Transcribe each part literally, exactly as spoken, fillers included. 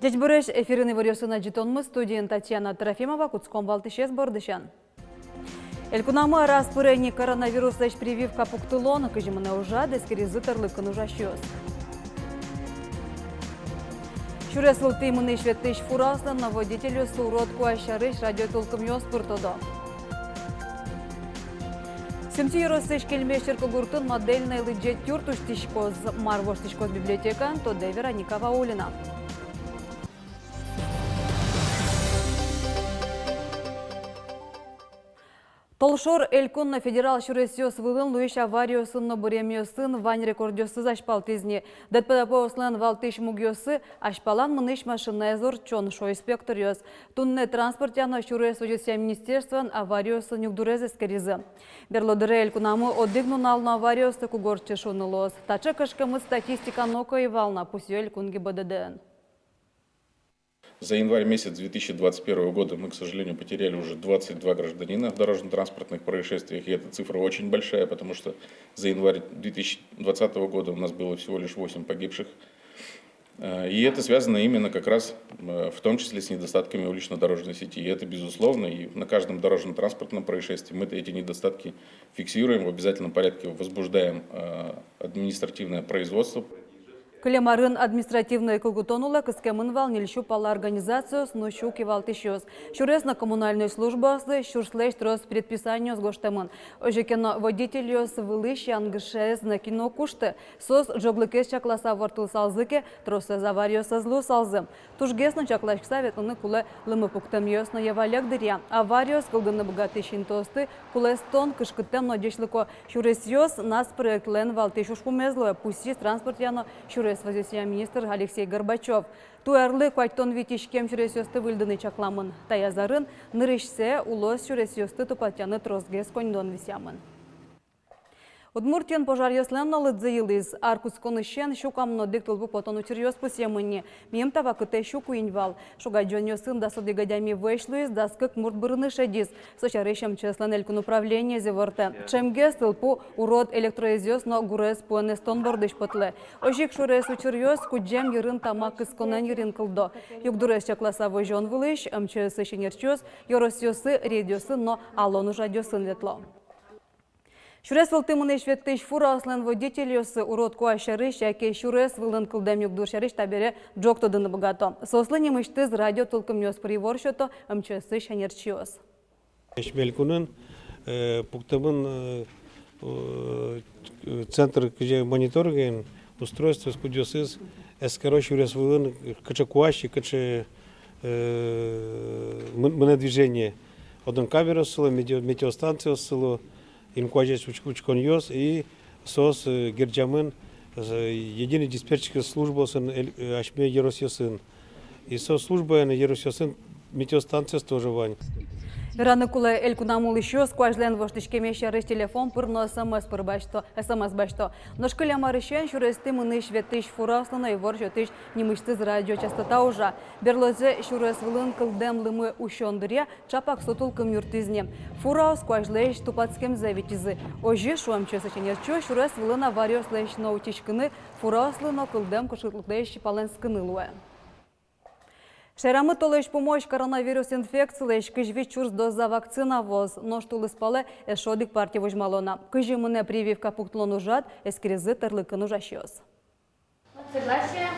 Ӟечбуресь! Эфирын «Иворъёсын» адӟытонмы, студиын Татьяна Трофимова. Кутском валтӥсез бордысен. Элькунамы араз пыре ни коронавируслэсь прививка пуктылон. Кызьы мынэ ужрад, эскеризы тӧрлыкын ужасьёс. Сюрес вылтӥ мынӥсь-ветлӥсь фураослэн но водительёслэн урод куазь сярысь радиотулкымъёс пыртодо. Сюмси ёросысь Кельмезь черкогуртын модельной лыдӟет юрт усьтӥськоз. Мар воштӥськоз библиотекаын, тодэ Вероника Ваулина. Толшор элькун но федерал сюресъёс вылын луись авариосын но быремъёсын вань рекордъёсыз азьпалтӥз ни. ДТП-ослэн валтӥсь мугъёссы — азьпалан мынӥсь машинаез ортчон, шуо инспекторъёс. Туннэ транспортъя но сюрес возёсъя министерствоын авариосын югдурез эскеризы. Берло дыре элькунамы одӥг нунал но авариосты уг ортчы шуыны луоз. Таӵе кышкемыт статистика ноку ӧй вал на, пусъё элькун ГИБДД-ын. За январь месяц две тысячи двадцать первого года мы, к сожалению, потеряли уже двадцать два гражданина в дорожно-транспортных происшествиях. И эта цифра очень большая, потому что за январь две тысячи двадцатого года у нас было всего лишь восемь погибших. Э, и это связано именно как раз, э, в том числе с недостатками улично-дорожной сети. И это безусловно, и на каждом дорожно-транспортном происшествии мы эти недостатки фиксируем, в обязательном порядке возбуждаем, э, административное производство. Кылем арын административной кыл кутон улэ кыскемын вал ньыль сю пала организациос но сю кивалтӥсьёс. Сюрес но коммунальной службаослы сюрслэсь трос предписаниос гожтэмын. Озьы ке но, водительёс вылысь янгышез нокин но уг кушты. Соос ӝоглыкез чакласа ворттылсалзы ке, тросэз авариос ӧз луысалзы. Тужгес но чакласькыса ветлыны кулэ лымы пуктэмъёс но йӧ валэк дыръя. Авариос кылдыны быгатӥсь интыосты кулэстон кышкыттэм но ӟечлыко сюресъёс нацпроектлэн валтӥсь ужпумез луэ, пусйиз транспортъя но сюрес возёсъя министр Алексей Горбачёв. Туэ арлы куатьтон вить иськем сюресъёсты выльдыны чакламын. Таяз арын нырысьсэ улос сюресъёсты тупатъяны тросгес коньдон висъямын. Удмуртиын пожаръёслэн но лыдзы йылӥз. Ар кутсконысен сю куамын одӥг тылпу потон учыръёс пусъемын ни. Мимала та вакытэ сю куинь вал. Шуг-адӟонъёсын дас одӥг адями вӧсь луиз, дас кык мурт бырыны шедиз. Со сярысь МЧС-лэн элькун управлениез ивортэ. Ӵемгес тылпу урод электроезъёс но гурез пуэн эстон бордысь потлэ. Озьы ик сюрес учыръёс кудӟем йырын тамак кысконэн йырин кылдо. Югдурез чакласа возён вылысь МЧС-ысь ӧнерчиос ёросъёсы рейдъёсын но алон ужрадъёсын ветло. Сюрес вылтӥ мынӥсь-ветлӥсь фураослэн водительёссы урод куазь сярысь яке сюрес вылын кылдэм югдур сярысь табере ӝог тодыны быгато. Соослы нимысьтыз радиотулкымъёс пыр ивор сёто МЧС-ысь ӧнерчиос. Асьме элькунын, э, пуктэмын, э, э, центр, кызьы мониторинг устройствоос, кудъёсыз эскеро сюрес вылын кыӵе куазь, кыӵе, э, мын-, мынэ движение. Отын камераос сыло, метео-, метеостанциос сыло, инкуазез уч-, учконъёс, и соос, э, герӟамын, э, единый диспетчерской службаосын, эль-, э, асьме ёросъёсын. И со службаен ёросъёсын метеостанциос тоже вань. Вераны кулэ, элькунамы улӥсьёс куазьлэн воштӥськемез сярысь телефон пыр но СМС пыр басьто, СМС басьто. Нош кылем арысен сюрестӥ мынӥсь-ветлӥсь фураослы но ивор сётӥсь нимысьтыз радиочастота ужа. Берлозэ сюрес вылын кылдэм лымы усён дыръя ӵапак со тулкым юрттӥз ни. Фураос куазьлэсь тупатскемзэ витизы. Озьы, шуэ МЧС-ысь ӧнерчиос, сюрес вылын авариослэсь но утиськыны, фураослы но кылдэм кышкытлыклэсь палэнскыны луэ. Шаерамы толэзь пумозь коронавирус инфекцилэсь кызь вить сюрс доза вакцина вуоз. Нош тулыспалэ эшшо одӥг партия возьмало на. Кызьы мынэ прививка пуктылон ужрад, эскеризы тӧрлыкын ужасьёс. Вот согласие.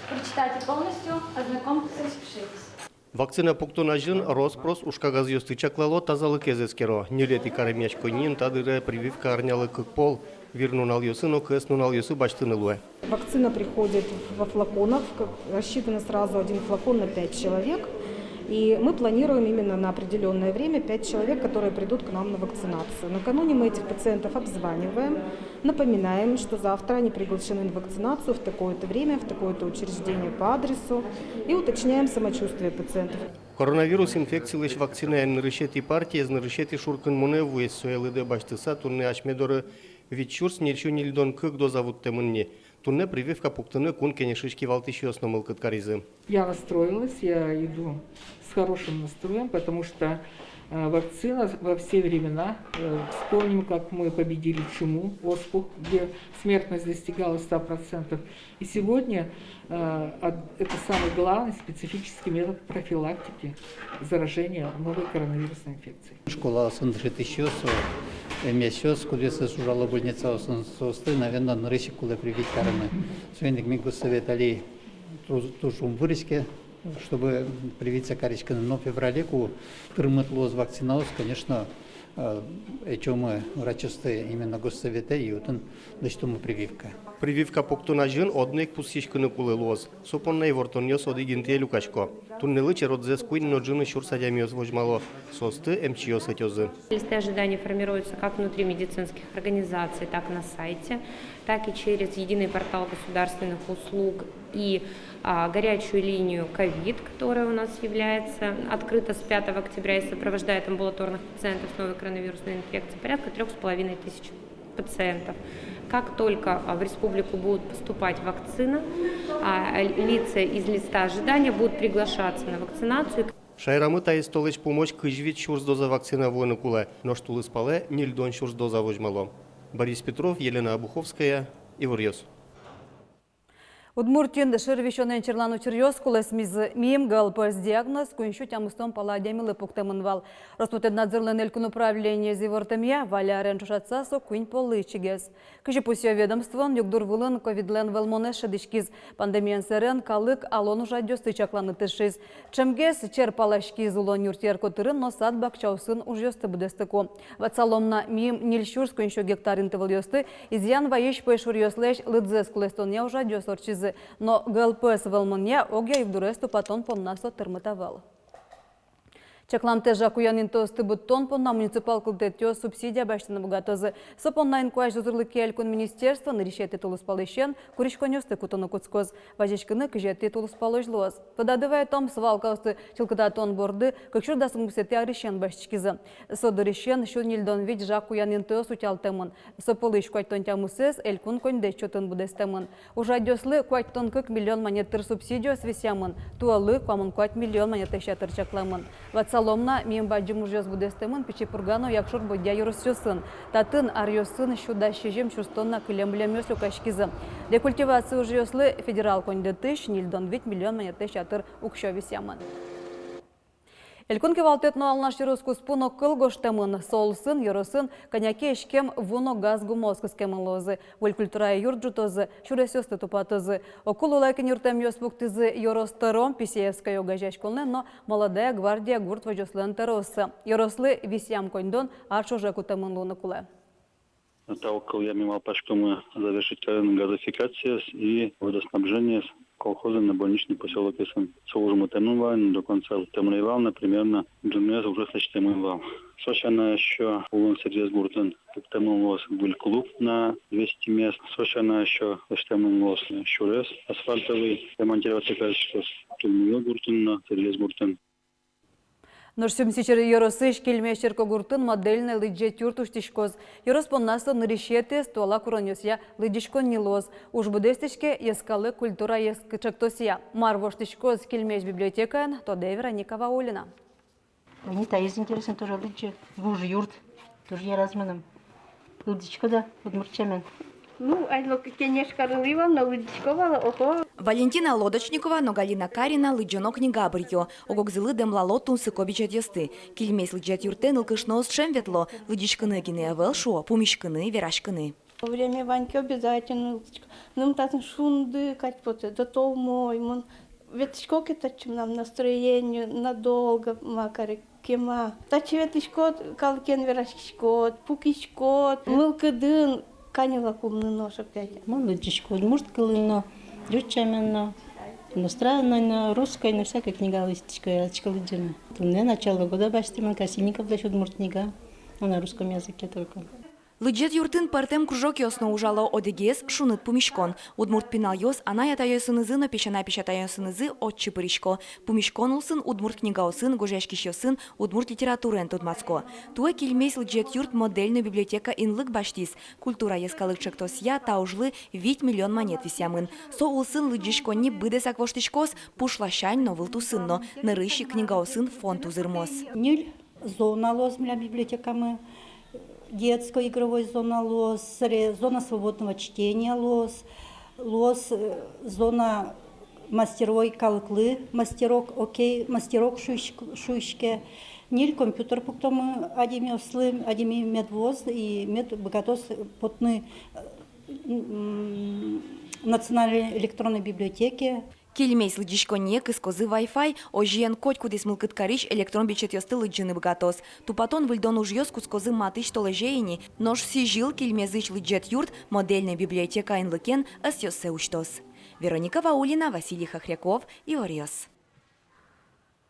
Прочитайте полностью, ознакомьтесь, распишитесь. Вакцина пуктон азьын рос-прос ужкагазъёсты чаклало, тазалыкез эскеро. Ньылетӥ каремъяськонниын та дыре прививка арнялы кык пол. Вир нуналъёсы но кӧс нуналъёсы басьтыны луэ. Вакцина приходит во флаконах, в ка-, рассчитана сразу один флакон на пять человек. И мы планируем именно на определённое время пять человек, которые придут к нам на вакцинацию. Накануне мы этих пациентов обзваниваем, напоминаем, что завтра они приглашены на вакцинацию в такое-то время, в такое-то учреждение по адресу, и уточняем самочувствие пациентов. Коронавирус инфекцилэсь вакцинаен нырысетӥ партиез нырысетӥ шуркынмонэ вуиз. Сое лыдэ басьтыса, туннэ асьме доры вить сюрс ньыль сю ньыльдон кык доза вуттэмын ни. Туннэ прививка пуктыны Кун Кенешысь кивалтӥсьёс но мылкыд каризы. Я настроилась, я иду с хорошим настроем, потому что А вакцина во все времена, э, вспомним, как мы победили чуму, оспу, где смертность достигала ста процентов. И сегодня, э, от- это самый главный специфический метод профилактики заражения новой коронавирусной инфекцией. Школаосын дышетӥсьёс, эмъясьёс, кудъёсыз ужало больницаосын, соосты, наверно, нырысь ик кулэ привить карыны. Соин ик ми, Госсовет, али туж, туж ум вырӥське, чтобы привиться кариськыны. Но феврале, ку тырмыт луоз вакцинаос, конечно, э, ӧтёмы врачъёсты именно Госсоветэ и отын лэсьтомы прививка. Прививка пуктон азьын одно ик пусйиськыны кулэ луоз. Со понна ивортонъёс одӥг интые люкасько. Туннэлы черодзэс куинь но ӝыны сюрс адямиос возьмало. Соосты эмчиос ӧтёзы. Листы ожидания формируются как внутри медицинских организаций, так на сайте, так и через единый портал государственных услуг и, а, горячую линию ковид, которая у нас является открыта с пятого октября и сопровождает амбулаторных пациентов с новой коронавирусной инфекцией, порядка трёх с половиной тысяч пациентов. Как только, а, в республику будут поступать вакцины, а, лица из листа ожидания будут приглашаться на вакцинацию. Шаерамы таиз толэзь пумозь кызь вить сюрс доза вакцина вуыны кулэ, нош тулыспалэ ньыльдон сюрс доза возьмало. Борис Петров, Елена Обуховская, «Иворъёс». Удмуртиын шыр висёнэн черлан учыръёс кулэсмизы. Миым ГЛПС диагноз куинь сю тямыстон пала адямилы пуктэмын вал. Роспотребнадзорлэн элькун управлениез ивортэмъя, валлярен ӵошатыса, со куинь поллы ичигес. Кызьы пусъё ведомствоын, югдур вылын ковидлэн вӧлмонэз шӧдӥськиз. Пандемиен сэрен калык алон ужрадъёсты чакланы тыршиз. Ӵемгес чер паласькиз улон юртъер котырын но сад-бакчаосын ужъёсты быдэстыку. Ватсалом на, миым ньыль сюрс куинь сю гектар интывылъёсты изъян вайись пӧйшуръёслэсь лыдзэс кулэстонъя ужрадъёс ортчизы, но ГЛПС вӧлмонъя огъя югдурез тупатон понна со тырмыт ӧвӧл. Чакламтэ жаг-уян интыосты быдтон понна муниципал кылдытэтъёс субсидия басьтыны быгатозы. Со понна инкуазь узырлыкъя элькун министерство нырысетӥ тулыспалысен куриськонъёсты кутыны кутскоз. Вазиськыны кызетӥ тулыспалозь луоз. Тодады вайытом, свалкаосты чылкытатон борды кык сюрс дас укмысэтӥ арысен басьтӥськизы. Со дырысен сю ньыльдон вить жаг-уян интыос утялтэмын. Со пӧлысь куатьтон тямысэз элькун коньдэт счётын быдэстэмын. Ужрадъёслы куатьтон кык миллион манет тыр субсидиос висъямын, туэлы куамын куать миллион манетлэсь ятыр чакламын. Ватсалом на, миым бадӟым ужъёс быдэстэмын Пичи Пурга но Якшур-Бӧдья ёросъёсын. Татын аръёсын сю дас сизьым сюрс тонна кылем-мылемъёс люкаськизы. Рекультивация ужъёслы федерал коньдэтысь ньыльдон вить миллион манетлэсь ятыр уксё висъямын. Элькун кивалтэт но Алнаш ёрос куспын огкыл гожтэмын. Со улсын ёросын кӧня ке иськем ву но газ гумыос кыскемын луозы, выль культура юрт ӝутозы, сюресъёсты тупатозы. Огкыл улэкин юрттэмъёс пуктӥзы ёрос тӧро, Писеевское огазеяськонлэн но «Молодая гвардия» гурт возёслэн тӧрооссы. Ёрослы висъям коньдон ар ӵоже кутэмын луыны кулэ. Та огкылъя ми малпаськомы завершить карыны газификациез и водоснабжениез колхозной но больничной посёлокъёсын. Со уж мытэмын вал, но до конца вуттэмын ӧй вал, но примерно ӝыныез ужез лэсьтэмын вал. Со сяна ещё Улон Сергес гуртын пуктэмын луоз выль клуб на двести мест. Со сяна ещё лэсьтэмын луоз сюрес асфальтовый, ремонтировать кариськоз Тулмыё гуртын но Сергес гуртын. Нош Сюмси ёросысь Кильмезь черкогуртын модельной лыдӟет юрт усьтӥськоз. Ёрос понна со нырысетӥез туала куронъёсъя лыдӟиськонни луоз. Уж быдэстӥське «Йӧскалык культура» ӵектосъя. Мар воштӥськоз Кильмезь библиотекаын, тодэ Вероника Ваулина. Ини таиз интересно тоже лыдӟе, вуж юрт, тоже яраз мыным. Лыдӟиськод-а удмурт сямен? Ну, али но кенеш карылӥ вал но, лыдӟисько вал, охо. Валентина Лодочникова но Галина Карина лыдӟоно книга быръё. Ог-огзылы дэмлало тунсыко бичетъёсты. Кильмезь лыдӟет юртэ нылкышноос ӵем ветло, лыдӟиськыны гинэ ӧвӧл, шуо, пумиськыны, вераськыны. Время вань ке, обязательно лыдӟисько. Мыным татын шунды кадь потэ, дотолмой, мон ветлӥсько ке татчы, мынам настроение надолго, ма каре, кема. Татчы ветлӥськод, калыкен вераськиськод, пукиськод, мылкыдын каньыл ик улыны нош опять. Мон лыдӟисько удмурт кылын но, ӟуч сямен но, иностранной но, русской но, всякой книга лыдӟисько, яратӥсько лыдӟыны. Туннэ начало года басьтӥ мон, Красильниковлэсь удмурт книга, но на русском языке только. Лыдӟет юртын пӧртэм кружокъёс но ужало, одӥгез — шуныт пумиськон. Удмурт пиналъёс анай-атайёсынызы но песянай-песятайёсынызы отчы пырисько. Пумиськон улсын удмурт книгаосын, гожъяськисьёсын удмурт литератураен тодматско. Туэ Кильмезь лыдӟет юрт модельной библиотека инлык басьтӥз. «Культура йӧскалык» ӵектосъя та ужлы вить миллион манет висъямын. Со улсын лыдӟиськонни быдэсак воштӥськоз, пуш ласянь но, вылтусын но. Нырысь ик книгаосын фонд узырмоз. Ньыль Зона луоз милям библиотекамы, детской игровой зона луоз, сыре зона свободного чтения луоз, луоз, э, зона мастерской калыклы, мастерок, окей, мастерок шуиськ-, шуиське. Ньыль компьютер пуктомы адямиослы, адями мед вуоз и мед быгатоз потыны, э, м, национальной электронной библиотеке. Кильмезь лыдӟиськонние кыскозы Wi-Fi, озьыен, котькудӥз мылкыд карись электрон бичетъёсты лыдӟыны быгатоз. Тупатон-выльдон ужъёс кутскозы матысь толэзе ини, нош сӥзьыл Кильмезысь лыдӟет юрт модельной библиотека инлыкен ӧсъёссэ усьтоз. Вероника Ваулина, Василий Хохряков, «Иворъёс».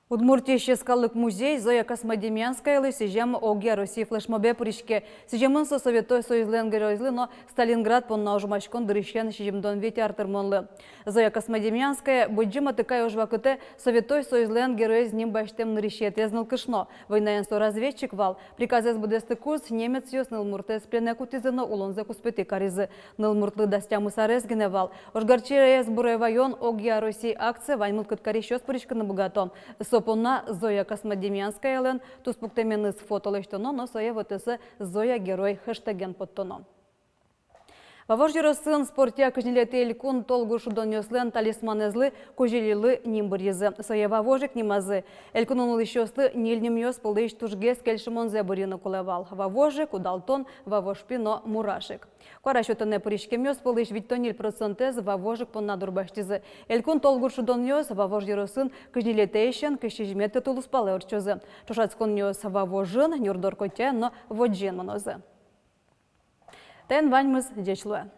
Удмуртиысь йӧскалык музей Зоя Космодемьянскаялы сӥзем огъяроссий флешмобе пыриське. Сӥземын со Советской Союзлэн Геройзлы но Сталинград понна ожмаськон дырысен сизьымдон вить ар тырмонлы. Зоя Космодемьянская Быдӟым Атыкай ож вакытэ Советской Союзлэн Героез ним басьтэм нырысетӥез нылкышно. Войнаын со разведчик вал. Приказэз быдэстыкуз немецъёс нылмуртэз пленэ кутӥзы но улонзэ куспетӥ каризы. Нылмуртлы дас тямыс арес гинэ вал. Ожгарчиез буре ваён огъяроссий акцие вань мылкыд карисьёс пыриськыны быгато. Со понна Зоя Космодемьянскаялэн туспуктэменыз фото лэсьтоно но сое вотэсэ «Зоя Герой» хэштеген поттоно. Вавож ёросын спортъя кызь ньылетӥ элькун толгур шудонъёслэн талисманэзлы, Кузьылилы, ним быръизы. Сое Вавожик нимазы. Элькунын улӥсьёслы ньыль нимъёс пӧлысь тужгес кельшымонзэ быръыны кулэ вал: Вавожик, Удалтон, Вавожпи но Мурашик. Куара сётонэ пыриськемъёс пӧлысь витьтон ньыль процентэз Вавожик понна дурбасьтӥзы. Элькун толгур шудонъёс Вавож ёросын кызь ньылетӥысен кызь сизьыметӥ тулыспалэ ортчозы. Ӵошатсконъёс Вавожын, Нюрдор-Котяын но Водӟын мынозы. Таин ваньмыз. Ӟеч луэ.